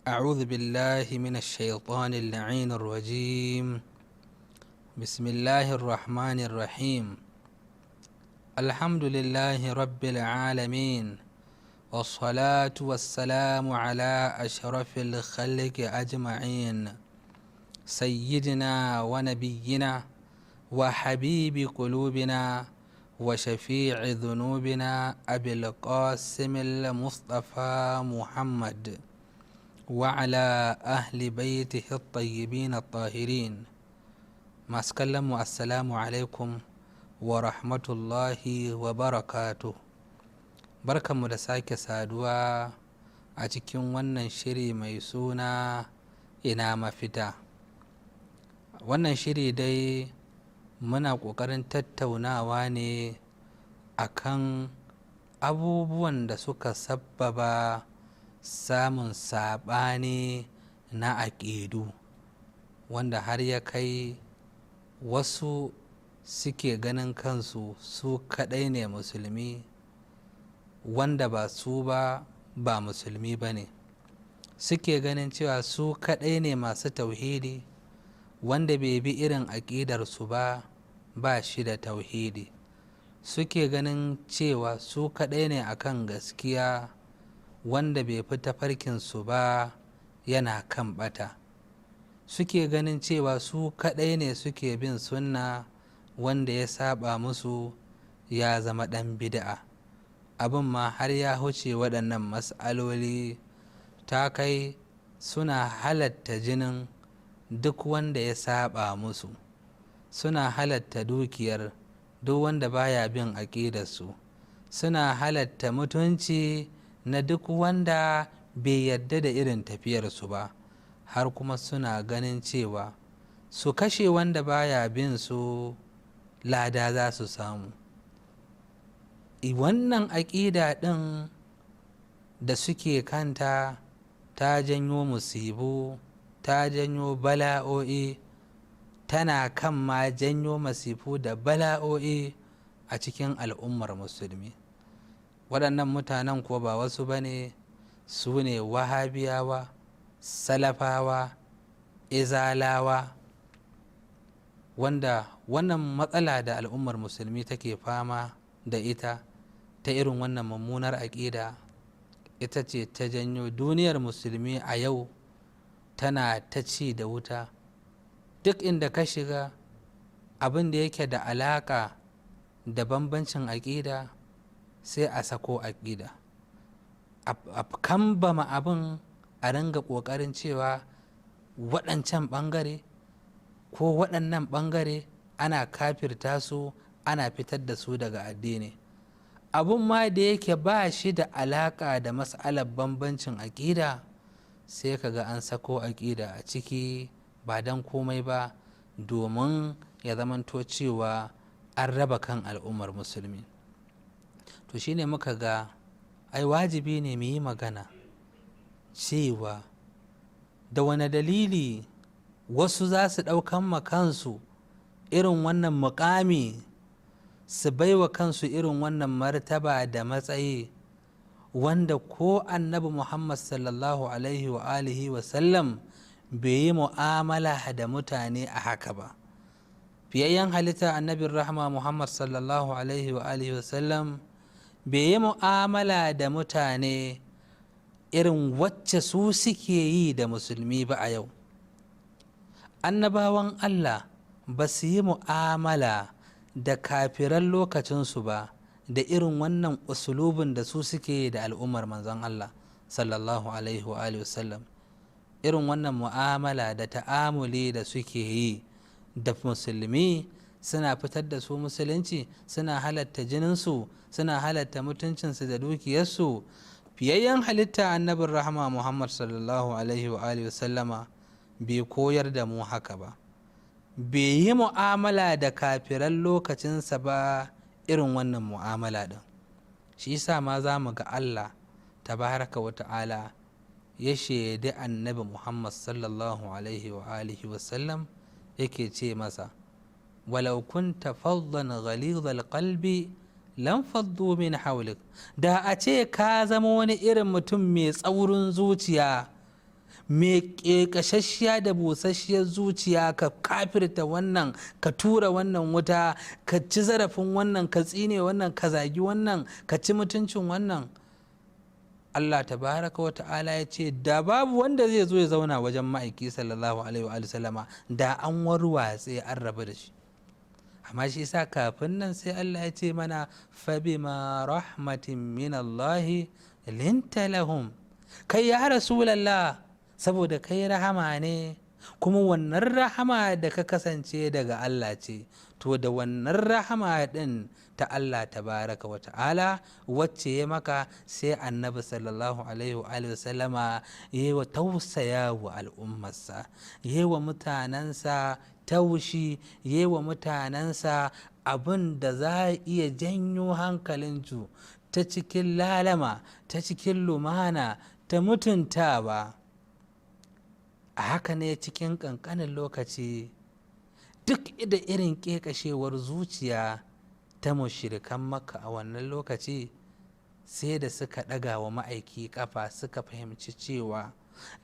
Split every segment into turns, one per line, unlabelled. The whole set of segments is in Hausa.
أعوذ بالله من الشيطان اللعين الرجيم. بسم الله الرحمن الرحيم. الحمد لله رب العالمين، والصلاة والسلام على أشرف الخلق أجمعين، سيدنا ونبينا وحبيب قلوبنا وشفيع ذنوبنا أبي القاسم المصطفى محمد، وعلى أهل بيته الطيبين الطاهرين. Masu kallon mu، السلام عليكم ورحمة الله وبركاته. Barkanmu da sake saduwa a cikin wannan shiri mai suna "Ina Mafita". Wannan shiri dai muna ƙoƙarin tattaunawa ne akan abubuwan da suka sabbaba samun saɓani na aƙidu, wanda har ya kai wasu suke ganin kansu su kaɗai ne musulmi, wanda ba su ba ba musulmi ba ne. Suke ganin cewa su kaɗai ne masu tauhidi, wanda bai bi irin aƙidarsu ba ba shi da tauhidi. Suke ganin cewa su kaɗai ne akan gaskiya, wanda bai fi tafarkinsu ba yana kan ɓata. Suke ganin cewa su kaɗai ne suke bin sunna, wanda ya saba musu ya zama ɗan bid'a. Abin ma har ya huce waɗannan mas'aloli, ta kai suna halatta jinin duk wanda ya saba musu, suna halatta dukiyar duk wanda baya bin aƙidarsu, suna halatta mutunci na duk wanda bai yarda da irin tafiyarsu ba, har kuma suna ganin cewa su kashe wanda baya bin su lada za su samu. Wannan aƙida ɗin da suke kanta ta janyo musibu, ta janyo bala'o'i, tana kan ma janyo masifu da bala'o'i a cikin al'ummar musulmi. Waɗannan mutanen kuwa ba wasu ba ne, su ne Wahabiyawa, Salafawa, Izalawa, wanda wannan matsala da al'ummar musulmi take fama da ita ta irin wannan mummunar aƙida ita ce ta janyo duniyar musulmi a yau tana ta ci da wuta. Duk inda ka shiga, abin da yake da alaƙa da bambancin aƙida sai a sako aƙida, a kambama abin, a ringa ƙoƙarin cewa waɗancan ɓangare ko waɗannan ɓangare ana kafirta su, ana fitar da su daga addini. Abun ma da yake ba shi da alaƙa da mas'alar bambancin aƙida, sai ka ga an sako aƙida a ciki, ba don komai ba domin ya zamanto cewa an raba kan al'ummar musulmi. To shine muka ga ai wajibi ne mu yi magana cewa da wane dalili wasu za su ɗaukan ma kansu irin wannan mukami, su baiwa kansu irin wannan martaba da matsayi, wanda ko Annabi Muhammad صلى الله عليه وآله وسلم bai yi mu'amala da mutane a haka ba. Fiyayyen halitta, Annabin rahama Muhammad صلى الله عليه وآله وسلم, bai yi mu'amala da mutane irin wacce su suke yi da musulmi ba a yau. Annabawan Allah ba su yi mu'amala da kafiran lokacinsu ba da irin wannan usulubin da su suke yi da al'ummar manzon Allah صلى الله عليه وسلم. Irin wannan mu'amala da ta'amuli da suke yi da musulmi, suna fitar da su musulunci, suna halatta jininsu, suna halatta mutuncinsu da dukiyarsu, fiyayyen halitta Annabin rahama Muhammad صلى الله عليه وسلم bai koyar da mu haka ba, bai yi mu'amala da kafiran lokacinsa ba irin wannan mu'amala ɗin. Shi yasa ma za mu ga Allah تبارك وتعالى ya shaidi Annabi Muhammad صلى الله عليه وآله وسلم, yake ce masa: "ولو كنت فظا غليظ القلب لانفضوا من حولك". Da a ce ka zama wani irin mutum mai tsaurin zuciya. Mai ƙeƙashashiya da busasshiyar zuciya, ka kafirta wannan, ka tura wannan wuta, ka ci zarafin wannan, ka tsine wannan, ka zagi wannan, ka ci mutuncin wannan. Allah tabaraka wa ta'ala ya ce da babu wanda zai zo ya zauna wajen ma'aiki sallallahu alaihi wa sallama, da an warwatse an rabu da shi. Amma shi sa kafin nan sai Allah ya ce mana fabima rahmatin min Allah linta lahum. Kai ya Rasulallah, saboda kai rahama ne, kuma wannan rahama da ka kasance daga Allah ce, to da wannan rahama din ta Allah tabaraka wa ta'ala wacce ya maka, sai annabi sallallahu alaihi wa sallama ya yi wa tausaya wa al'ummarsa, ya yi wa mutanensa taushi, ya yi wa mutanensa abin da za a iya janyo hankalinsu ta cikin lalama, ta cikin lumana, ta mutuntawa. A haka ne cikin ƙanƙanin lokaci, duk da irin ƙeƙashewar zuciya ta mushrikan Makka a wannan lokaci, sai da suka ɗaga wa ma'aiki ƙafa, suka fahimci cewa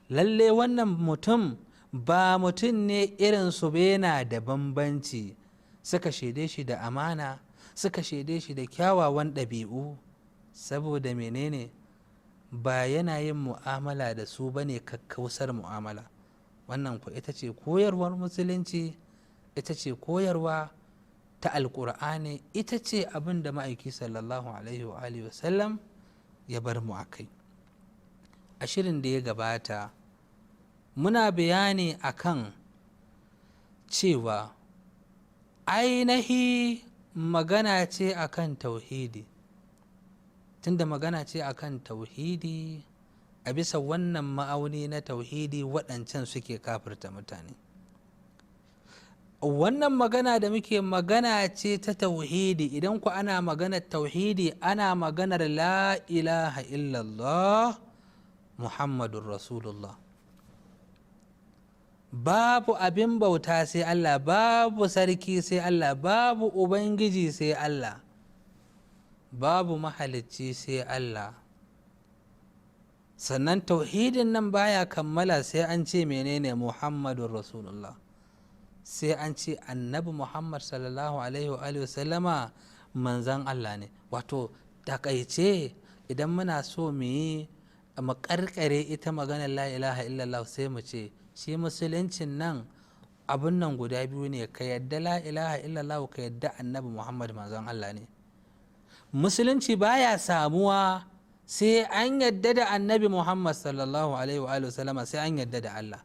lalle wannan mutum ba mutum ne irin su ba, yana da bambanci. Suka shaide shi da amana, suka shaide shi da kyawawan ɗabi'u. Saboda menene? Ba yana yin mu'amala da su ba ne kakkausar mu'amala. Wannan ku ita ce koyarwar musulunci, ita ce koyarwa ta Alƙur'ani, ita ce abin da ma'aiki sallallahu alaihi wa alihi wasallam ya bar mu a kai. A shirin da ya gabata muna bayani akan cewa ainihi magana ce akan tauhidi. Tunda magana ce akan tauhidi, a bisa wannan ma'auni na tauhidi waɗancan suke kafirta mutane. Wannan magana da muke magana ce ta tauhidi. Idan ku ana maganar tauhidi, ana maganar la ilaha illallah Muhammadun Rasulullah. Babu abin bauta sai Allah, babu sarki sai Allah, babu ubangiji sai Allah, babu mahalicci sai Allah. Sannan tauhidin nan baya kammala sai an ce menene? Muhammadun Rasulullah. Sai an ce annabi Muhammad sallallahu alaihi wa sallama manzan Allah ne. Wato takaice, idan muna so mu yi mu karkare ita maganar la ilaha illallah, sai mu ce shi musuluncin nan abun nan guda biyu ne: ka yadda la ilaha illallah, ka yadda annabi Muhammad manzan Allah ne. Musulunci baya samuwa sai an yadda da annabi Muhammad sallallahu alaihi wa sallama, sai an yadda da Allah.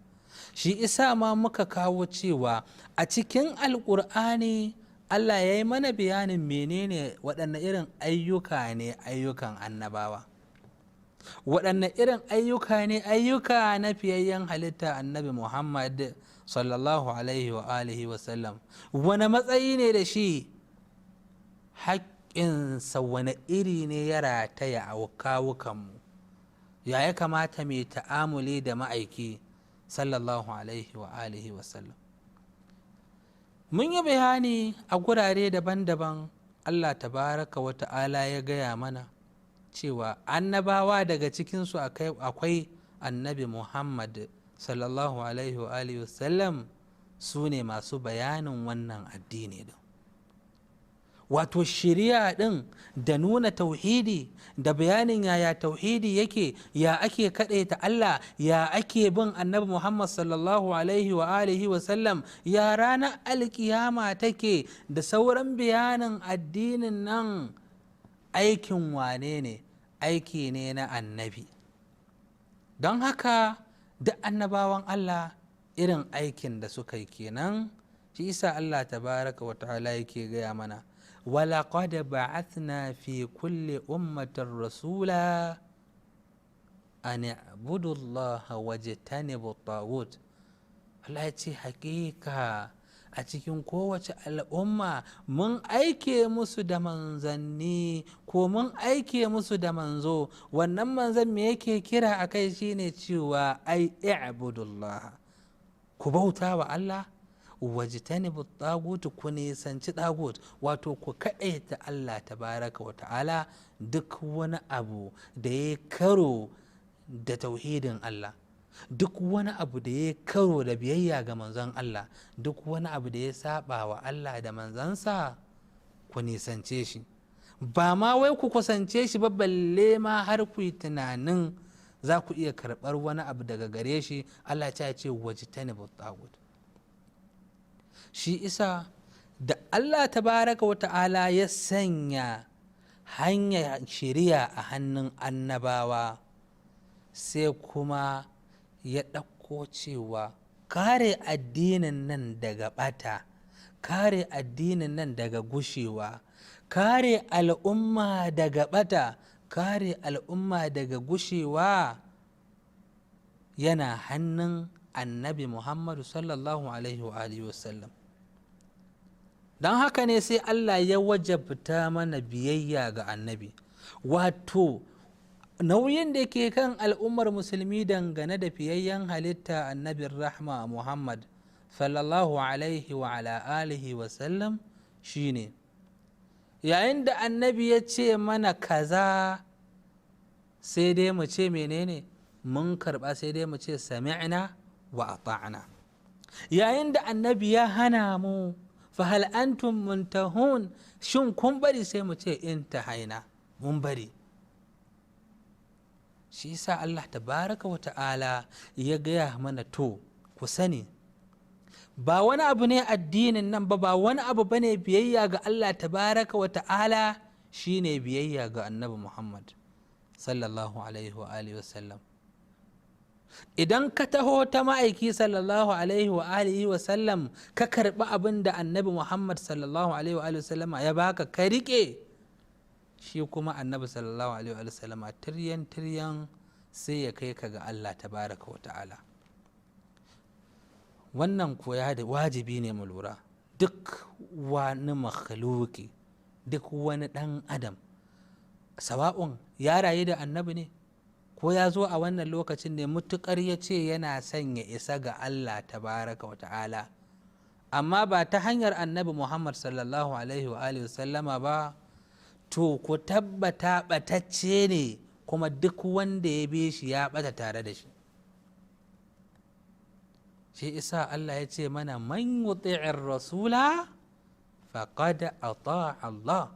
Shi isa ma muka kawo cewa a cikin Alƙur'ani Allah ya yi mana bayanin menene, waɗanne irin ayyuka ne ayyukan annabawa, waɗanne irin ayyuka ne ayyuka na fiyayyen halitta annabi Muhammad sallallahu alaihi wa alihi wasallam, wani matsayi ne da shi, haƙƙinsa wani iri ne ya rataya a kawukanmu, ya kamata mai ta'amuli da ma'aiki sallallahu alaihi wa alihi wasallam. Mun yi bayani a gurare daban-daban. Allah tabaraka wa ta'ala ya gaya mana cewa annabawa daga cikinsu akwai annabi Muhammad sallallahu alaihi wa alihi wasallam, su ne masu bayanin wannan addini din, wato shiriya din da nuna tauhidi da bayanin yaya tauhidi yake, ya ake kaɗaita Allah, ya ake bin annabi Muhammad sallallahu alaihi wa alihi wa sallam, ya ranar alkiyama take, da sauran bayanin addinin nan. Aikin wane ne? Aiki ne na annabi. Don haka duk annabawan Allah irin aikin da suka yi kenan. Shi isa Allah tabaraka wa ta'ala yake gaya mana walaƙad ba'athna fi kulli ummatin rasula an i'budu Allah wajtanibu taghut. Allah ya ce hakika a cikin kowace al'umma mun aike musu da manzanni, ko mun aike musu da manzo. Wannan manzan me yake kira a kai? Shine cewa ai i'budullah, ku bauta wa Allah, wajtanibu tagut, ku nisanci tagut, wato ku kaɗaita Allah tabaraka wa ta'ala. Duk wani abu da ya karo da tauhidin Allah, Duk wani abu da ya karo da biyayya ga manzon Allah, duk wani abu da ya saba wa Allah da manzansa, ku nisance shi. Ba ma wai ku kusance shi ba, balle ma har ku yi tunanin za ku iya karɓar wani abu daga gare shi. Allah ya ce wajtanibu tagut. Shi isa da Allah tabaraka wa ta'ala ya sanya hanyar shiriya a hannun annabawa, sai kuma ya ɗauko cewa kare addinin nan daga ɓata, kare addinin nan daga gushewa, kare al'umma daga ɓata, kare al'umma daga gushewa yana hannun Annabi Muhammadu sallallahu alaihi wa alihi wasallam. Don haka ne sai Allah ya wajabta mana biyayya ga Annabi. Wato nauyin da ke kan al'ummar musulmi dangane da fiyayyen halitta Annabin rahma Muhammad sallallahu alaihi wa ala alihi wasallam shine, yayin da Annabi ya ce mana kaza, sai dai mu ce menene? Mun karba, sai dai mu ce sami'na wa ata'na. Yayin da Annabi ya hana mu, fahal antum muntahun, shin kun bari? Sai mu ce intahaina, mun bari. Shi yasa Allah tabaraka wa ta'ala ya gaya mana, to ku sani ba wani abu ne addinin nan ba, ba wani abu bane biyayya ga Allah tabaraka wa ta'ala, shine biyayya ga Annabi Muhammad sallallahu alaihi wa alihi wasallam. Idan ka taho ta ma'aiki sallallahu alaihi wa alihi wasallam, ka karbi abin da Annabi Muhammad sallallahu alaihi wa alihi wasallam ya baka, ka rike shi, kuma Annabi sallallahu alaihi wa sallam tiryan tiryan sai ya kai ka ga Allah tabaraka wa ta'ala. Wannan koya da wajibi ne mu lura, duk wani makhluki, duk wani ɗan adam, sawa'un ya rayu da Annabi ne ko ya zo a wannan lokacin ne, mutukar ya ce yana son ya isa ga Allah tabaraka wa ta'ala amma ba ta hanyar Annabi Muhammad sallallahu alaihi wa alihi sallama ba, to ku tabbata ɓatacce ne, kuma duk wanda ya bi shi ya ɓata tare da shi. Shi isa Allah ya ce mana, man yuti'ir rasula faqad ata'a Allah.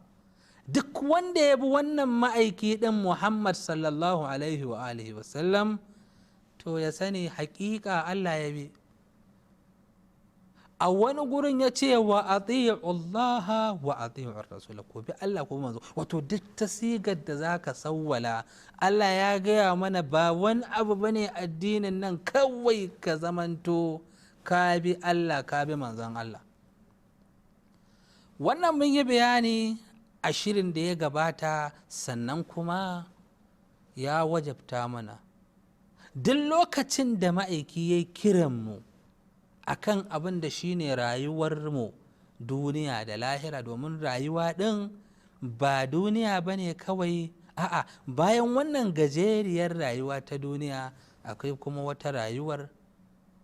Duk wanda ya bi wannan ma'aiki ɗin Muhammad sallallahu alaihi wa alihi wasallam, to ya sani haƙiƙa Allah ya bi. A wani gurin ya ce wa ati'u Allah wa ati'u rasul, ku bi Allah ko manzo. Wato duk ta sigar da zaka sawwala, Allah ya gaya mana ba wani abu bane addinin nan, kawai ka zamanto ka bi Allah, ka bi manzon Allah. Wannan mun yi bayani a shirin da ya gabata. Sannan kuma ya wajabta mana duk lokacin da ma'aiki ya kiran mu akan abin da shine rayuwarmu duniya da lahira, domin rayuwa ɗin ba duniya ba ne kawai, a'a, bayan wannan gajeriyar rayuwa ta duniya akwai kuma wata rayuwar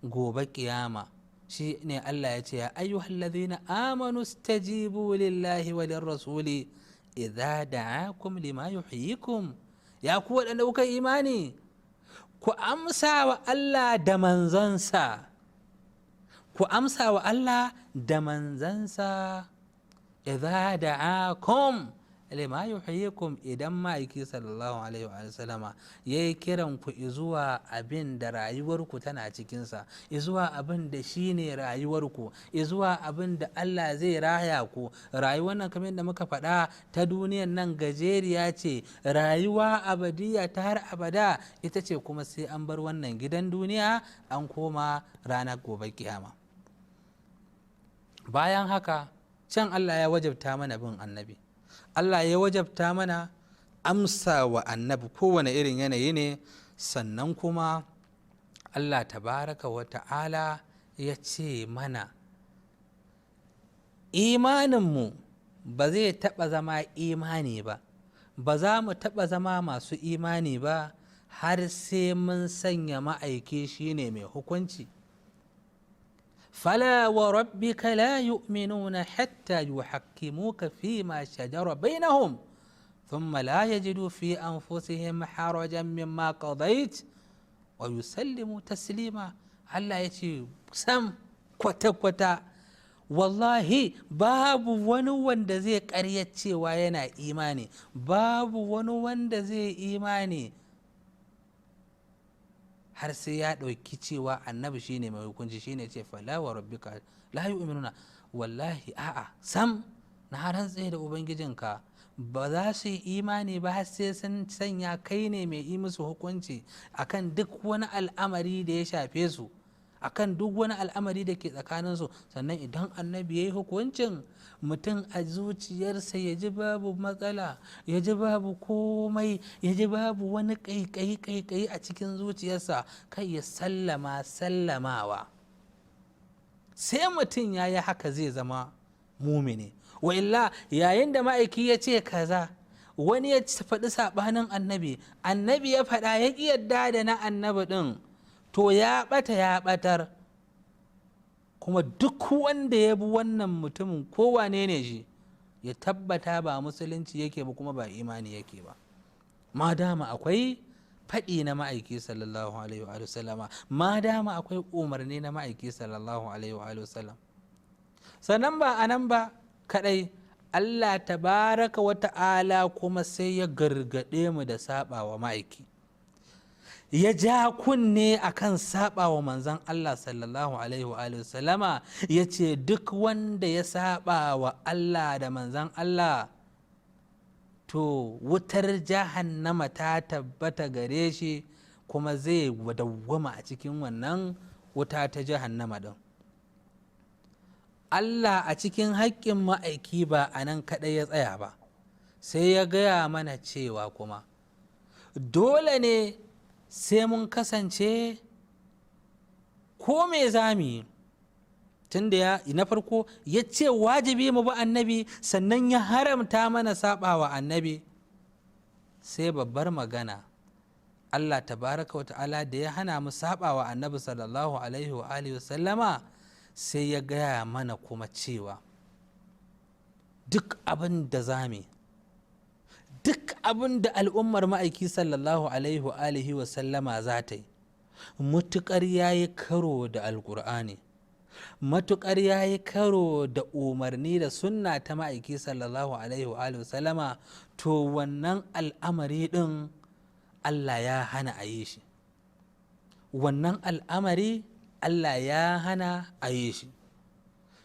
gobe kiyama. Shi ne Allah ya ce, ya ayyuhallazina amanu stajibu lillahi wa lirrasuli idza da'akum lima yuhyikum. Ya ku waɗanda kuka imani, ku amsa wa Allah da manzansa, ku amsa wa Allah da manzansa, idza da'akum lima yuhyikum, idan ma'aiki sallallahu alaihi wa sallama yayi kiran ku izuwa abin da rayuwarku tana cikinsa, izuwa abin da shine rayuwarku, izuwa abin da Allah zai raya ku. Rayuwar nan, kamar yadda muka faɗa, ta duniyan nan gajeriya ce. Rayuwa abadiya ta har abada ita ce kuma sai an bar wannan gidan duniya an koma ranar gobe kiyama. Bayan haka can Allah ya wajabta mana bin Annabi, Allah ya wajabta mana amsa wa Annabi kowane irin yanayi ne. Sannan kuma Allah tabaraka wa ta'ala ya ce mana imaninmu ba zai taɓa zama imani ba, ba za mu taɓa zama masu imani ba har sai mun sanya ma'aiki shine mai hukunci. فلا وربك لا يؤمنون حتى يحكموك فيما شجر بينهم ثم لا يجدوا في أنفسهم حرجا مما قضيت Wa yusallimu taslima. Allah ya ce sam, kwata-kwata, wallahi babu wani wanda zai karya cewa yana imani, babu wani wanda zai imani har sai ya ɗauki cewa Annabi shine mai hukunci. Shine ce fala wa rabbika la yu'minuna. Wallahi a'a, sam, na rantse da ubangijinka, ba za su yi imani ba har sai sun sanya kai ne mai yi musu hukunci akan duk wani al'amari da ya shafe su, akan duk wani al'amari da ke tsakaninsu. Sannan idan Annabi ya yi hukuncin, mutum a zuciyarsa ya ji babu matsala, ya ji babu komai, ya ji babu wani ƙaiƙayi ƙaiƙayi a cikin zuciyarsa, kai ya sallama sallamawa. Sai mutum ya yi haka zai zama mumini. Wa illa, yayin da ma'aiki ya ce kaza, wani ya faɗi saɓanin Annabi, Annabi ya faɗa, ya ƙi yadda da na Annabi ɗin, to ya ɓata, ya ɓatar. Kuma duk wanda ya bi wannan mutumin, kowane ne shi, ya tabbata ba musulunci yake ba, kuma ba imani yake ba, ma dama akwai faɗi na ma'aiki sallallahu alaihi wa sallama, ma dama akwai umarni na ma'aiki sallallahu alaihi wa sallam. Sannan ba a nan ba kadai, Allah tabaraka wa ta'ala kuma sai ya gargaɗe mu da saɓa wa ma'aiki, ya ja kunne akan saɓa wa manzan Allah sallallahu alaihi wa sallama. Ya ce duk wanda ya saɓa wa Allah da manzan Allah, to wutar jahannama ta tabbata gare shi, kuma zai dawwama a cikin wannan wuta ta jahannama din. Allah a cikin haƙƙin ma'aiki ba a nan kaɗai ya tsaya ba, sai ya gaya mana cewa kuma dole ne sai mun kasance, ko me za mu yi, tunda ya na farko ya ce wajibi mu bi Annabi, sannan ya haramta mana saɓawa Annabi. Sai babbar magana, Allah tabaraka wa ta'ala da ya hana mu saɓawa Annabi sallallahu alaihi wa alihi wa sallama, sai ya gaya mana kuma cewa duk abin da za mu, duk abin da al'ummar ma'aiki sallallahu alaihi wa alihi wa sallama za ta yi, mutuƙar ya yi karo da Alƙur'ani, matuƙar ya yi karo da umarni da sunna ta ma'aiki sallallahu alaihi wa alihi wa sallama, to wannan al'amari ɗin Allah ya hana a yi shi. Wannan al'amari Allah ya hana a yi shi.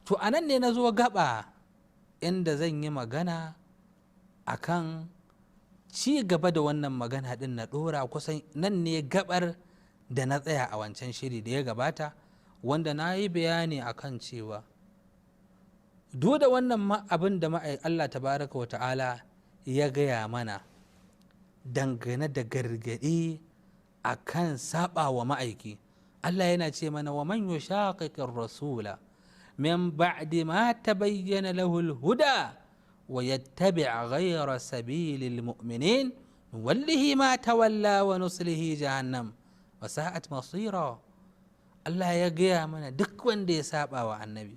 To a nan ne na zo gaba inda zan yi magana akan ci gaba da wannan magana din, na ɗora kusan nan ne gabar da na tsaya a wancan shiri da ya gabata, wanda na yi bayani akan cewa duk da wannan abin da Allah tabaraka wa ta'ala ya gaya mana dangane da gargaɗi a kan saɓa wa ma'aiki, Allah yana ce mana: wa man yushaqiqir rasula min ba'di ma tabayyana lahu al-huda wa yattabi' ghayra sabilil mu'minin nuwallihi ma tawalla wa nuslihi jahannam wa sa'at masira. Allah ya gaya mana duk wanda ya saba wa Annabi,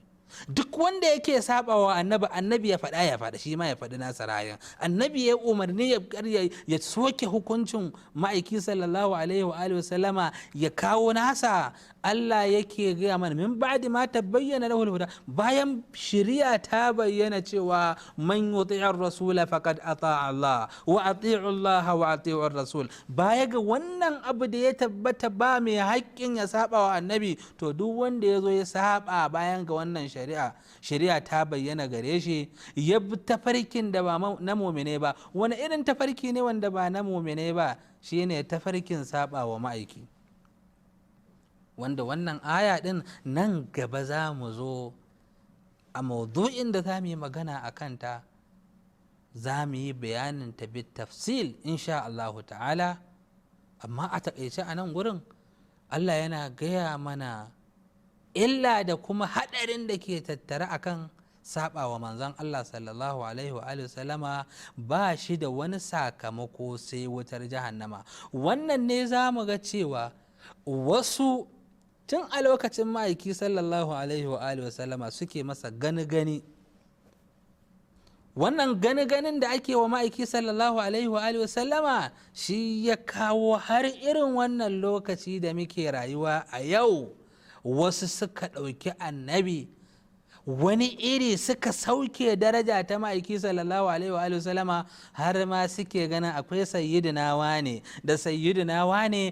duk wanda yake saba wa Annabi, Annabi ya faɗa, ya faɗa, shi ma ya faɗi nasa ra'ayin, Annabi ya umarni, ya soke hukuncin ma'aiki sallallahu alaihi wa alihi wasallama, ya kawo nasa. Allah yake gaya mana min ba'di ma tabayyana lahu huda, bayan shari'a ta bayyana cewa man yuti'ir rasula faqad ata'a Allah wa ati'u Allah wa ati'u rasul. Baya ga wannan abu da ya tabbata, ba mai haƙƙin ya saba wa Annabi. To duk wanda ya zo ya saba bayan ga wannan shari'a ta bayyana gare shi, ya bi tafarkin da ba na mumine ba. Wani irin tafarki ne wanda ba na mumine ba? Shine tafarkin saba wa ma'aiki, wanda wannan aya din nan gaba za mu zo a maudu'in da za mu yi magana a kanta, za mu yi bayanin ta bi tafsil insha Allahu ta'ala. Amma a taƙaice a nan gurin Allah yana gaya mana illa da kuma haɗarin da ke tattare akan saba wa manzon Allah sallallahu alaihi wa sallama, ba shi da wani sakamako sai wutar jahannama. Wannan ne za mu ga cewa wasu tun a lokacin ma'aiki sallallahu alaihi wa sallama suke masa gani gani. Wannan gani-ganin da ake wa ma'aiki sallallahu alaihi wa alihi wasallama shi ya kawo har irin wannan lokaci da muke rayuwa a yau. Wasu suka ɗauki annabi wani iri, suka sauke daraja ta ma'aiki sallallahu alaihi wa alihi wasallama, har ma suke ganin akwai sayyidina wane da sayyidina wane,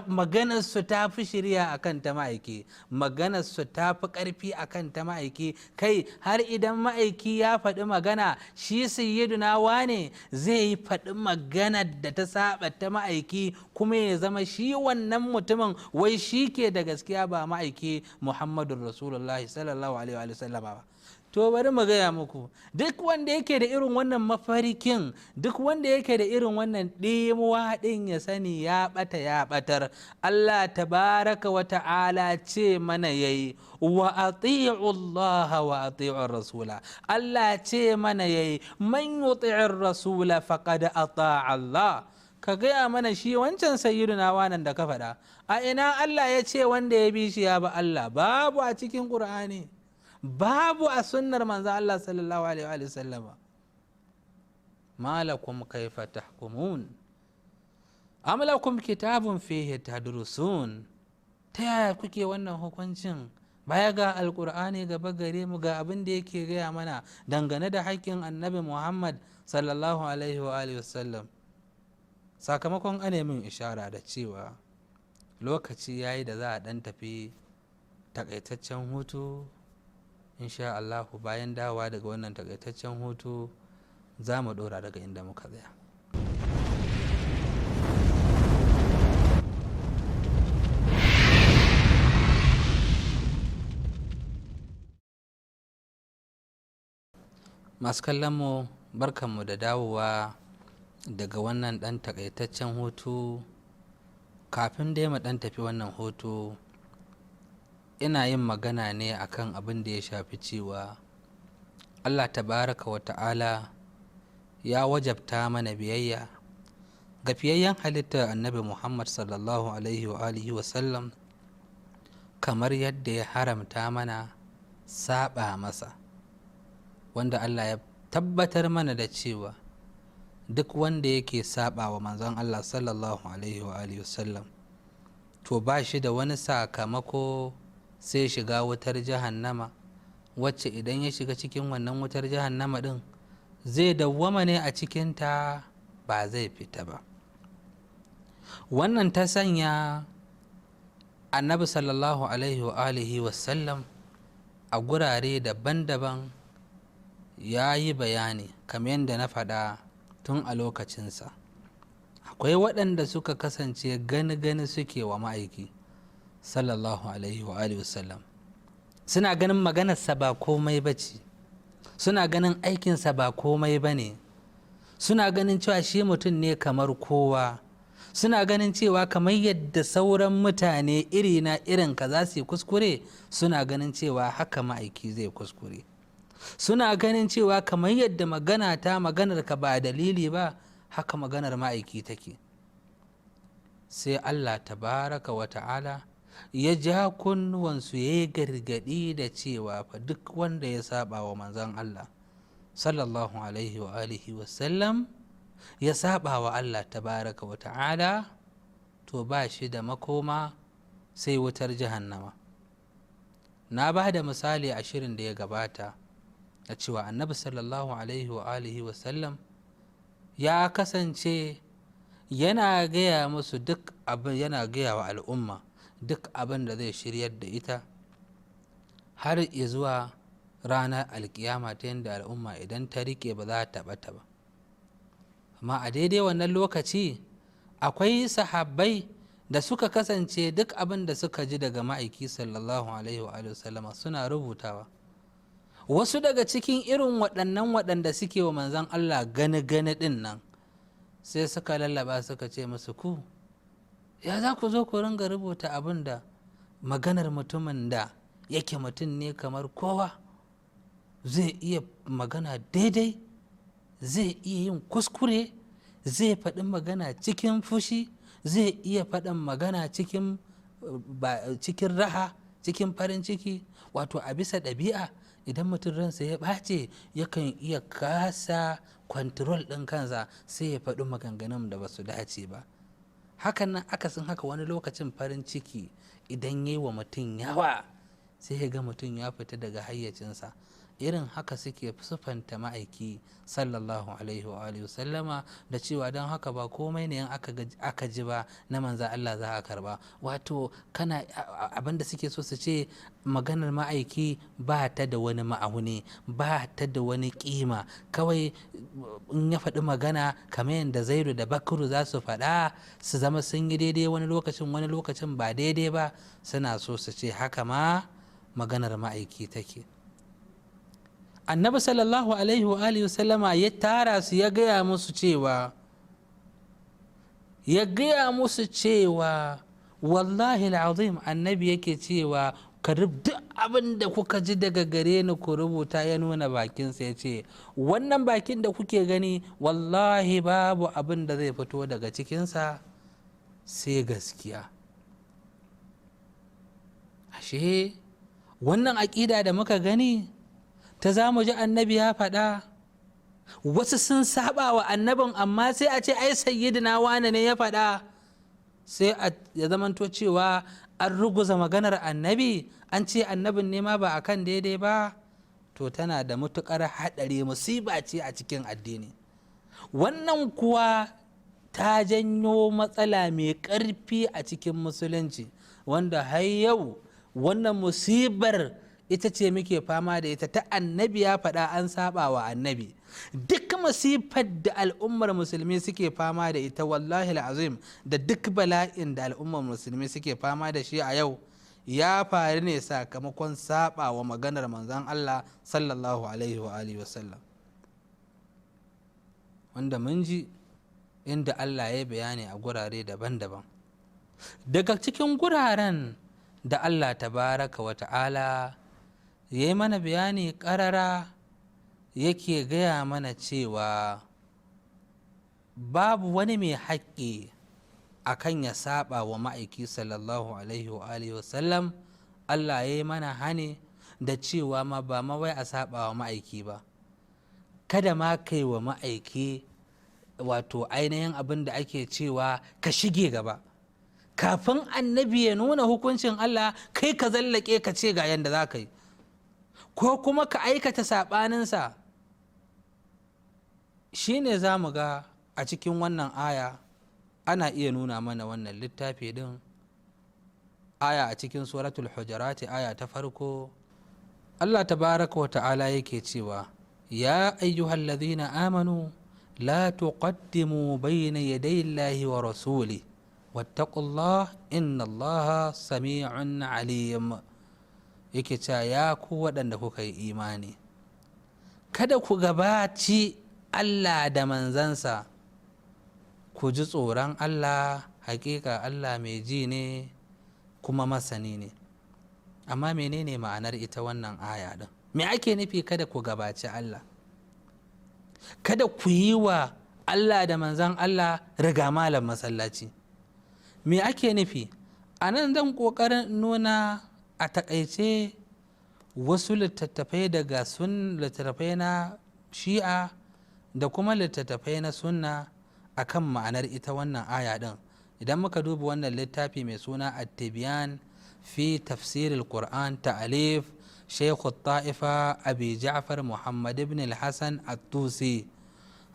maganar su ta fi shirya akan ta ma'aiki, maganar su ta fi ƙarfi akan ta ma'aiki. Kai har idan ma'aiki ya faɗi magana, shi sayyidina wane zai yi faɗi maganar da ta saba ta ma'aiki, kuma ya zama shi wannan mutumin wai shi ke da gaskiya, ba ma'aiki Muhammadun Rasulullahi sallallahu alaihi wa sallama ba. To bari mu gaya muku, duk wanda yake da irin wannan mafarkin, duk wanda yake da irin wannan ɗimuwa ɗin, ya sani ya ɓata, ya ɓatar. Allah tabaraka wa ta'ala ce mana yayi wa ati'u Allah wa ati'u rasula. Allah ce mana yayi man yuti'ir rasula faqad ata'a Allah. Ka gaya mana shi wancan sayyiduna wanan da ka faɗa, a ina Allah ya ce wanda ya bi shi ya ba Allah? Babu a cikin Qur'ani, babu a sunnar manzo Allah sallallahu alaihi wa sallama. Malakum kaifa tahkumun am lakum kitabun fihi tadrusun. Ta yaya kuke wannan hukuncin baya ga alkur'ani gaba gare mu, ga abin da yake gaya mana dangane da haƙƙin annabi Muhammad sallallahu alaihi wa alihi wasallam? Sakamakon ana min ishara da cewa lokaci yayi da za a ɗan tafi takaitaccen hutu. Insha Allahu, bayan dawowa daga wannan takaitaccen hutu, za mu ɗora daga inda muka tsaya. Masu kallon mu, barkanmu da dawowa daga wannan ɗan takaitaccen hutu. Kafin dai mu ɗan tafi wannan hutu, ina yin magana ne akan abin da ya shafi cewa Allah tabaraka wa ta'ala ya wajabta mana biyayya ga fiyayyen halittar annabi Muhammad sallallahu alaihi wa alihi wa sallam, kamar yadda ya haramta mana saba masa, wanda Allah ya tabbatar mana da cewa duk wanda yake saba wa manzon Allah sallallahu alaihi wa alihi wa sallam, to ba shi da wani sakamako sai shiga wutar jahannama, wacce idan ya shiga cikin wannan wutar jahannama din zai dawwama ne a cikinta, ba zai fita ba. Wannan ta sanya annabi sallallahu alaihi wa alihi wasallam a gurare daban-daban ya yi bayani, kamar yadda na faɗa tun a lokacinsa. Akwai waɗanda suka kasance gani-gani suke wa ma'aiki sallallahu alaihi wa alihi wasallam, suna ganin maganarsa ba komai ba ce, suna ganin aikinsa ba komai ba ne, suna ganin cewa shi mutum ne kamar kowa, suna ganin cewa kamar yadda sauran mutane iri na irin ka za su yi kuskure, suna ganin cewa haka ma'aiki zai kuskure, suna ganin cewa kamar yadda magana ta maganar ka ba dalili ba, haka maganar ma'aiki take. Sai Allah tabaraka wa ta'ala ya ja kunnuwansu, ya yi gargaɗi da cewa fa duk wanda ya saba wa manzon Allah sallallahu alaihi wa alihi wasallam, ya saba wa Allah tabaraka wa ta'ala, to ba shi da makoma sai wutar jahannama. Na ba da misali a shirin da ya gabata a cewa annabi sallallahu alaihi wa alihi wasallam ya kasance yana gaya musu duk abin, yana gaya wa al'umma duk abin da zai shiryar da ita har zuwa ranar alkiyama, ta yadda al'umma idan ta rike ba za ta bata ba. Amma a daidai wannan lokaci akwai sahabbai da suka kasance duk abin da suka ji daga ma'aiki sallallahu alaihi wa sallama suna rubutawa. Wasu daga cikin irin waɗannan waɗanda suke wa manzon Allah gani-gani ɗin nan, sai suka lallaba suka ce musu, ku ya za ku zo ku ringa rubuta abin da maganar mutumin da yake mutum ne kamar kowa, zai iya magana daidai, zai iya yin kuskure, zai faɗi magana cikin fushi, zai iya faɗin magana cikin raha, cikin farin ciki. Wato a bisa ɗabi'a Idan mutum ransa ya ɓace, yakan iya kasa kwantarol ɗin kansa, sai ya faɗi maganganun da ba su dace ba. Hakan nan akasin haka, wani lokacin farin ciki idan ya yi wa mutum yawa, sai ya ga mutum ya fita daga hayyacinsa. Irin haka suke sufanta ma'aiki sallallahu alaihi wa alihi wasallama da cewa don haka ba komai ne in aka ji ba na manza Allah za a karba. Wato kana abinda suke so su ce, maganar ma'aiki ba ta da wani ma'auni, ba ta da wani kima. Kawai in ya faɗi magana, kamar yadda Zaidu da Bakuru za su faɗa, su zama sun yi daidai wani lokacin, wani lokacin ba daidai ba. Suna so su ce haka ma maganar ma'aiki take. Annabi sallallahu alaihi wa alihi wasallama ya tara su, ya gaya musu cewa wallahi al'azim, annabi yake cewa, ka duk abin da kuka ji daga gare ni ku rubuta. Ya nuna bakinsa, ya ce, wannan bakin da kuke gani, wallahi babu abin da zai fito daga cikinsa sai gaskiya. Ashe wannan aƙida da muka gani ta za mu ji annabi ya faɗa, wasu sun saba wa annabin, amma sai a ce ai sayyidina wane ne ya faɗa, sai ya zamanto cewa an ruguza maganar annabi, an ce annabin ne ma ba a kan daidai ba. To tana da matuƙar haɗari, musiba ce a cikin addini. Wannan kuwa ta janyo matsala mai ƙarfi a cikin musulunci, wanda har yau wannan musibar ita ce muke fama da ita, ta annabi ya faɗa an saba wa annabi. Duk masifar da al'ummar musulmi suke fama da ita, wallahi azim, da duk bala'in da al'ummar musulmi suke fama da shi a yau, ya faru ne sakamakon saba wa maganar manzon Allah sallallahu alaihi wa alihi wasallam, wanda mun ji inda Allah ya bayani a gurare daban-daban. Daga cikin guraren da Allah tabaraka wa ta'ala ya yi mana bayani ƙarara, yake gaya mana cewa babu wani mai haƙƙi a kan ya saba wa ma'aiki sallallahu alaihi wa alihi wasallam. Allah ya yi mana hani da cewa ma ba ma wai a saba wa ma'aiki ba, kada ma kai wa ma'aiki, wato ainihin abin da ake cewa ka shige gaba kafin annabi ya nuna hukuncin Allah, kai ka zallake ka ce ga yanda za ka yi, ko kuma ka aikata saɓaninsa. Shi ne za mu ga a cikin wannan aya ana iya nuna mana wannan littafi din, aya a cikin Suratul Hujurati, aya ta farko. Allah tabaraka wa ta'ala yake cewa, ya ayyuhallazina amanu la tuqaddimu bayna yaday Allahi wa rasuli wattaqullah inna Allaha sami'un alim. Yake cewa, ya ku waɗanda kuka yi imani, kada ku gabaci Allah da manzansa, ku ji tsoron Allah, hakika Allah mai ji ne kuma masani ne. Amma menene ma'anar ita wannan aya din? Me ake nufi kada ku gabaci Allah, kada ku yi wa Allah da manzan Allah riga malam masallaci? Me ake nufi a nan? Zan ƙoƙarin nuna a takaice wasu littattafai daga sun littattafai na Shi'a da kuma littattafai na Sunna akan ma'anar ita wannan aya din. Idan muka duba wannan littafi mai suna At-Tibyan fi Tafsir al-Qur'an, ta'alif Shaykh Ta'ifa Abi Ja'far Muhammad ibn al-Hasan at-Tusi,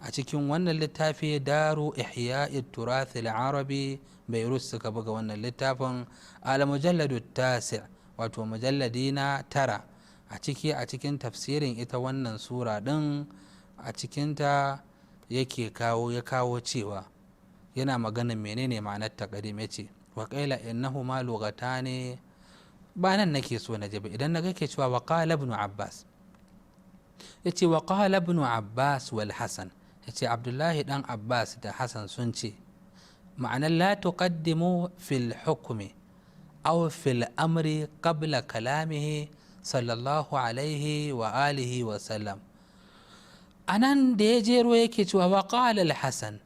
a cikin wannan littafi, Daru Ihya'i Turath al-Arabi, Beirut suka buga wannan littafin, al-mujalladu tasi, wato mujalladi na 9, a cikin tafsirin ita wannan sura din, a cikinta yake kawo, ya kawo cewa yana maganin menene ma'anar taqdim. Ya ce, wa qila innahuma ne. Ba nan nake so na ba. Idan na ke cewa wa qala ibn Abbas, yace wa qala ibn Abbas wal Hasan, yace Abdullahi dan Abbas da Hasan sun ce ma'anar la tuqaddimu fil hukmi aw fil amri qabla kalamihi sallallahu alaihi wa alihi wa sallam. Anan da ya jero yake cewa wa qala al Hasan: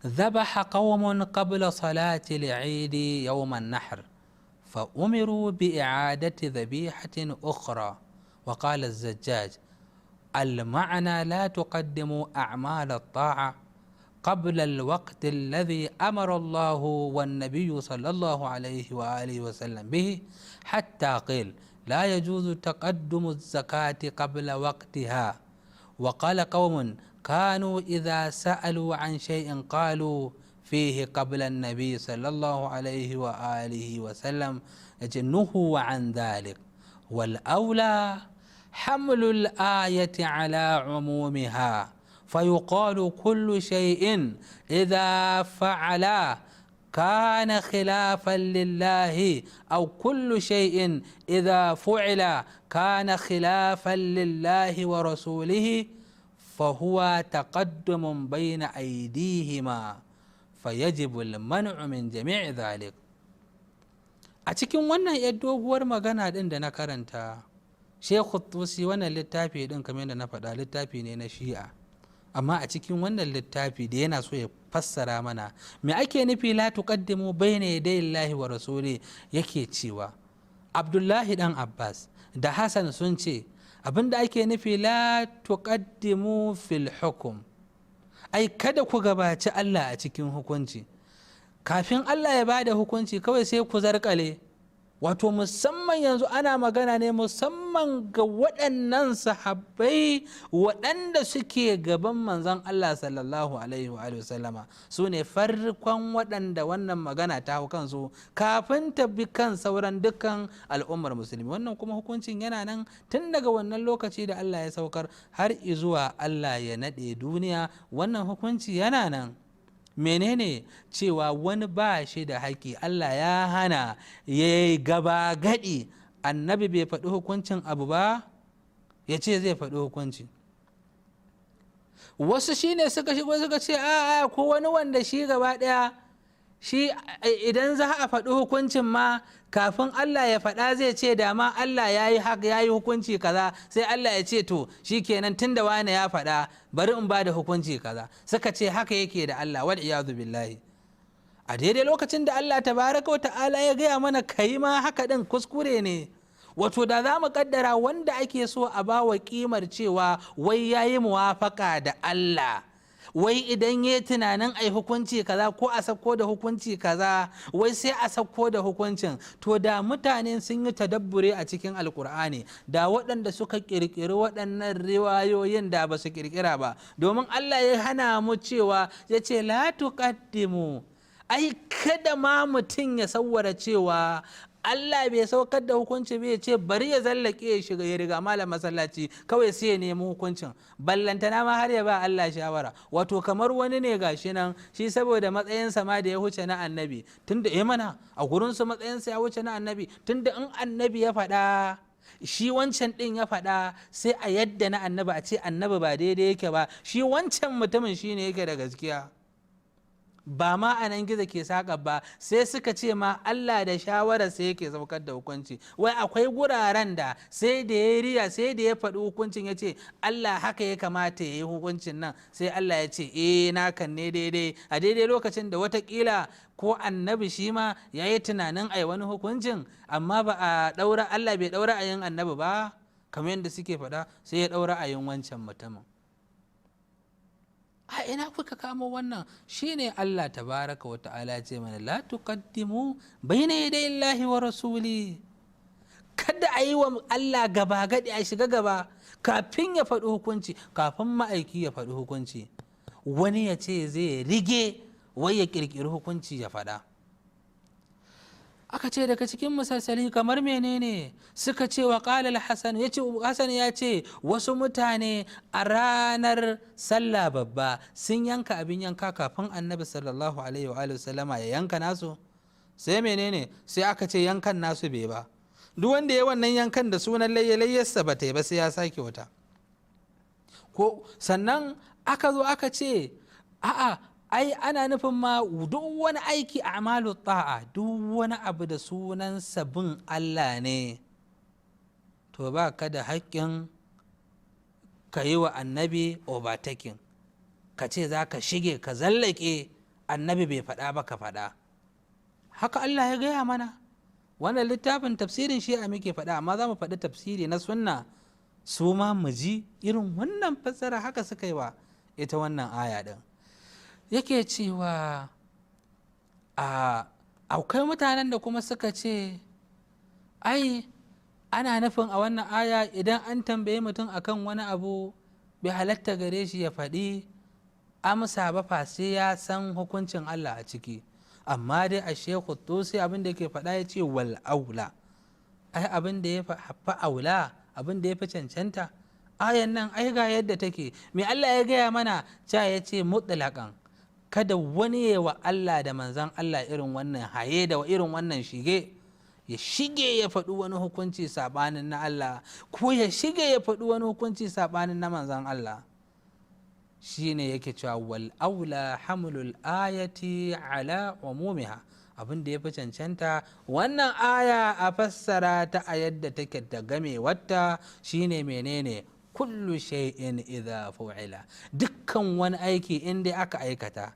ذبح قوم قبل صلاة العيد يوم النحر، فأمروا بإعادة ذبيحة أخرى. وقال الزجاج: المعنى لا تقدموا أعمال الطاعة قبل الوقت الذي أمر الله والنبي صلى الله عليه وآله وسلم به، حتى قيل: لا يجوز تقدم الزكاة قبل وقتها. وقال قوم كانوا إذا سألوا عن شيء قالوا فيه قبل النبي صلى الله عليه وآله وسلم، نهوا عن ذلك. والأولى حمل الآية على عمومها، فيقال كل شيء إذا فعل كان خلافا لله، أو كل شيء إذا فعل كان خلافا لله ورسوله، فهو تقدم بين أيديهما، فيجب المنع من جميع ذلك. A cikin wannan yar doguwar magana ɗin da na karanta, Sheikh Tusi, wannan littafi ɗin, kamar yadda na faɗa, littafi ne na Shi'a, amma a cikin wannan littafi da yana so ya fassara mana me ake nufi لا تقدموا بين يدي الله ورسوله, yake cewa Abdullahi dan Abbas da Hassan sun ce abinda ake nufi لا تقدموا في الحكم, ai kada ku gabaci Allah a cikin hukunci. Kafin Allah ya bada hukunci, kawai sai ku zarkale. Wato musamman yanzu ana magana ne musamman ga waɗannan sahabbai waɗanda suke gaban manzon Allah sallallahu alaihi wa sallama. Su ne farkon waɗanda wannan magana ta hau kansu kafin ta bi kan sauran dukkan al'ummar musulmi. Wannan kuma hukuncin yana nan tun daga wannan lokaci da Allah ya saukar har izuwa Allah ya naɗe duniya. Wannan hukunci yana nan. Menene? Cewa wani ba shi da haƙƙi, Allah ya hana ya yi gaba gaɗi, annabi bai faɗi hukuncin abu ba, ya ce zai faɗi hukunci. Wasu shine suka shigo suka ce a ko wani wanda shi gaba ɗaya shi idan za a faɗi hukuncin ma, kafin Allah ya faɗa zai ce da ma Allah ya yi hukunci kaza. Sai Allah ya ce, "To shikenan, tunda wane ya faɗa, bari in ba da hukunci kaza." Suka ce haka yake da Allah, والعياذ بالله. A daidai lokacin da Allah tabaraka wa ta'ala ya gaya mana kai ma haka din kuskure ne. Wato da za mu kaddara wanda ake so a ba wa kimar cewa wai ya yi muwafaka da Allah, wai idan ya tunanin ai hukunci kaza ko a sauko da hukunci kaza, wai sai a sauko da hukuncin, to da mutane sun yi tadabbure a cikin Alkur'ani, da waɗanda suka ƙirƙiri waɗannan riwayoyin da ba su ƙirƙira ba, domin Allah ya hana mu cewa, ya ce لا تقدموا, ai kada ma mutum ya sawwara cewa Allah bai saukar da hukunci bai ce bari ya zallake, ya shiga ya riga malam masallaci, kawai sai ya nemi hukuncin, ballantana ma har ya ba Allah shawara. Wato kamar wani ne gashi nan shi saboda matsayinsa ma da ya wuce na annabi, tunda eh mana a gurin su matsayinsa ya wuce na annabi, tunda in annabi ya faɗa, shi wancan ɗin ya faɗa, sai a yadda na annabi, a ce annabi ba daidai yake ba, shi wancan mutumin shine yake da gaskiya. Ba ma a nan gizo ke saƙa ba. Sai suka ce ma Allah da shawarar sai yake saukar da hukunci. Wai akwai guraren da sai da ya riya, sai da ya faɗi hukuncin, ya ce Allah haka ya kamata ya yi hukuncin nan, sai Allah ya ce eh, nakan ne daidai, a daidai lokacin da watakila ko annabi shi ma ya yi tunanin ai wani hukuncin, amma ba a ɗaura, Allah bai ɗaura a yin annabi ba kamar yadda suke faɗa, sai ya ɗaura a yin wancan mutumin. A ina kuka kamo wannan? Shine Allah tabaraka wa ta'ala ce mana لا تقدموا بين يدي الله ورسوله. Kada a yi wa Allah gaba gadi, a shiga gaba kafin ya faɗi hukunci, kafin ma'aiki ya faɗi hukunci, wani ya ce zai rige, wai ya ƙirƙiri hukunci ya faɗa. Aka ce daga cikin misalsali kamar menene? Suka ce وقال الحسن, ya ce Hassan ya ce wasu mutane a ranar sallah babba sun yanka abin yanka kafin annabi sallallahu alaihi wa sallama ya yanka nasu. Sai menene? Sai aka ce yankan nasu bai ba. Duk wanda ya wannan yankan da sunan layya, layyarsa ba ta yi ba, sai ya sake wata. Ko sannan aka zo aka ce a'a, ai ana nufin ma duk wani aiki, أعمال الطاعة, duk wani abu da sunan bin Allah ne, to ba ka da haƙƙin ka yi wa annabi overtaking, ka ce za ka shige, ka zallake, annabi bai faɗa ba ka faɗa. Haka Allah ya gaya mana. Wannan littafin tafsirin Shi'a muke faɗa, amma za mu faɗi tafsiri na sunna. Su ma mu ji irin wannan fassara haka suka yi wa ita wannan aya ɗin. Yake cewa akwai mutanen da kuma suka ce ai ana nufin a wannan aya idan an tambaye mutum akan wani abu bai halatta gare shi ya faɗi amsa ba fa sai ya san hukuncin Allah a ciki. Amma dai a Shekhu Tusi abin da yake faɗa ya ce wal aula, ai abin da ya fi aula, abin da ya fi cancanta, ayan nan ai ga yadda take. Me Allah ya gaya mana? Cha ya ce mutlaqan, kada wani ya wa Allah da manzan Allah irin wannan haye da irin wannan shige, ya shige ya faɗi wani hukunci saɓanin na Allah, ko ya shige ya faɗi wani hukunci saɓanin na manzan Allah. Shine yake cewa wal aula hamlul ayati ala umumiha, abin da ya fi cancanta wannan aya a fassara ta a yadda take da game wata shine menene? Kullu shay'in idha fu'ila, dukkan wani aiki inda aka aikata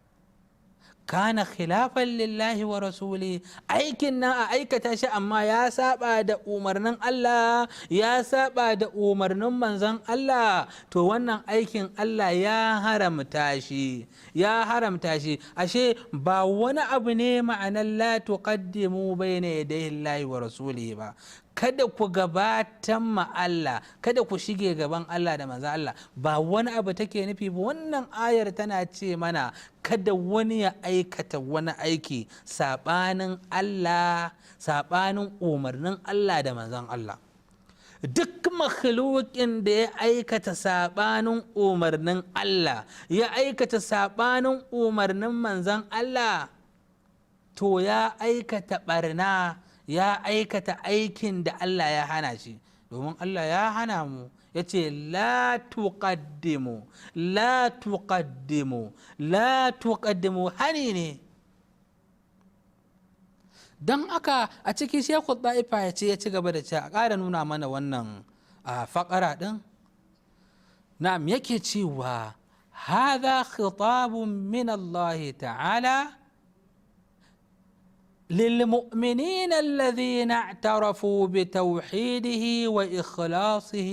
kana khilafan lillahi wa rasuli, aikin nan a aikata shi amma ya saba da umarnin Allah, ya saba da umarnin manzon Allah, to wannan aikin Allah ya haramta shi, ya haramta shi. Ashe ba wani abu ne ma'anar la tuqaddimu bayna yadayi Allahi wa rasulihi ba, kada ku gabatan ma Allah, kada ku shige gaban Allah da manzon Allah, ba wani abu take nufi ba. Wannan ayar tana ce mana kada wani ya aikata wani aiki saɓanin Allah, saɓanin umarnin Allah da manzon Allah. Duk makhlukin da ya aikata saɓanin umarnin Allah, ya aikata saɓanin umarnin manzon Allah, to ya aikata ɓarna, ya aikata aikin da Allah ya hana shi. Domin Allah ya hana mu, ya ce la tuqaddimu, la tuqaddimu, la tuqaddimu, hani ne. Don haka a cikin Shekhu Ta'ifa ya ce ya ci gaba da cewa a ƙara nuna mana wannan faƙara ɗin. Na'am, yake cewa hadha khitabun min Allah ta'ala للمؤمنين الذين اعترفوا بتوحيده وإخلاصه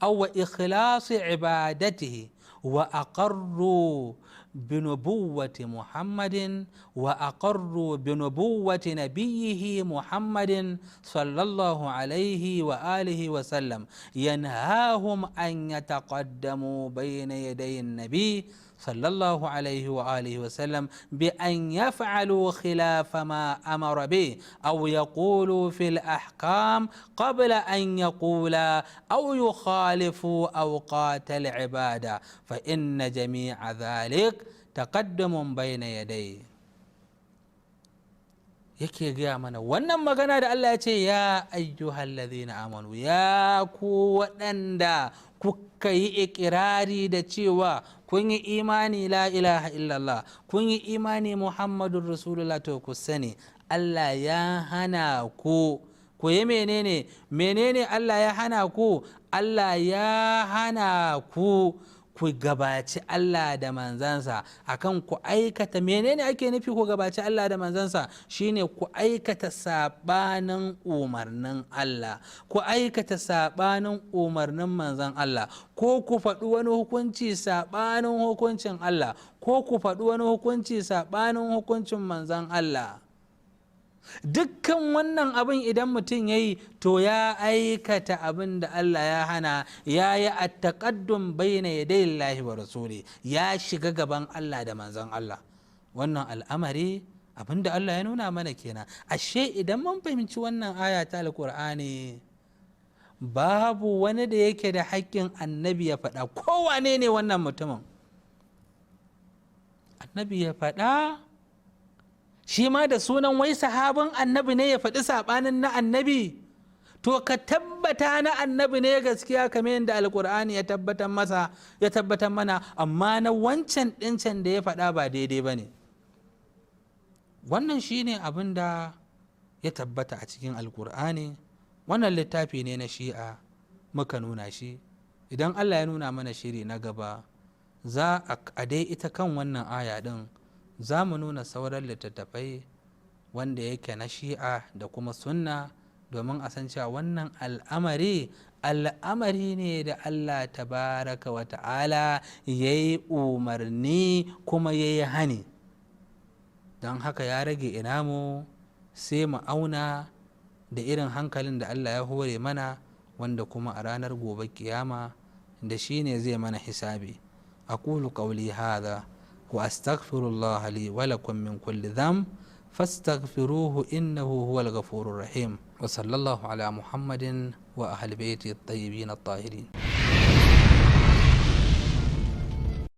أو وإخلاص عبادته وأقروا بنبوة محمد وأقروا بنبوة نبيه محمد صلى الله عليه وآله وسلم، ينهاهم أن يتقدموا بين يدي النبي صلى الله عليه وآله وسلم بأن يفعلوا خلاف ما أمر به أو يقولوا في الأحكام قبل أن يقولا أو يخالفوا أوقات العبادة، فإن جميع ذلك تقدم بين يديه. Yake gaya mana wannan magana da Allah ya ce ya ayyuhal ladhina amanu, ya ku waɗanda kuka yi ikirari da cewa kun yi imani la ilaha illallah, kun yi imani Muhammadun Rasulullah, to ku sani Allah ya hana ku ku yi menene? Menene Allah ya hana ku? Allah ya hana ku ku gabaci Allah da manzansa akan ku aikata menene ake nufi ku gabaci Allah da manzansa? Shine ku aikata sabanin umarnin Allah, ku aikata sabanin umarnin manzan Allah, ko ku faɗi wani hukunci sabanin hukuncin Allah, ko ku faɗi wani hukunci sabanin hukuncin manzan Allah. Dukkan wannan abin idan mutum ya yi to ya aikata abin da Allah ya hana, ya yi attaqaddum bayna yaday Allahi wa rasuli, ya shiga gaban Allah da manzon Allah. Wannan al'amari abin da Allah ya nuna mana kenan. Ashe idan mun fahimci wannan aya ta Alƙur'ani, babu wani da yake da haƙƙin annabi ya faɗa kowane ne wannan mutumin annabi ya faɗa, shi ma da sunan wai sahabin annabi ne ya faɗi saɓanin na annabi, to ka tabbata na annabi ne gaskiya kamar yadda Alƙur'ani ya tabbatar masa, ya tabbatar mana, amma na wancan ɗincan da ya faɗa ba daidai ba ne. Wannan shine abin da ya tabbata a cikin Alƙur'ani. Wannan littafi ne na Shi'a muka nuna shi. Idan Allah ya nuna mana shiri na gaba, za a dai ita kan wannan aya ɗin za mu nuna sauran littattafai wanda yake na Shi'a da kuma sunna. Domin a san cewa wannan al'amari al'amari ne da Allah tabaraka wa ta'ala ya yi umarni kuma ya yi hani. Don haka ya rage ina mu sai mu auna da irin hankalin da Allah ya hore mana, wanda kuma a ranar gobe kiyama da shi ne zai mana hisabi. Aqulu qawli hadha wa astaghfirullah li wa lakum min kulli dhanb fastaghfiruhu innahu huwal ghafurur rahim. Wa sallallahu ala Muhammadin wa ahli baiti at-tayyibin at-tahirin.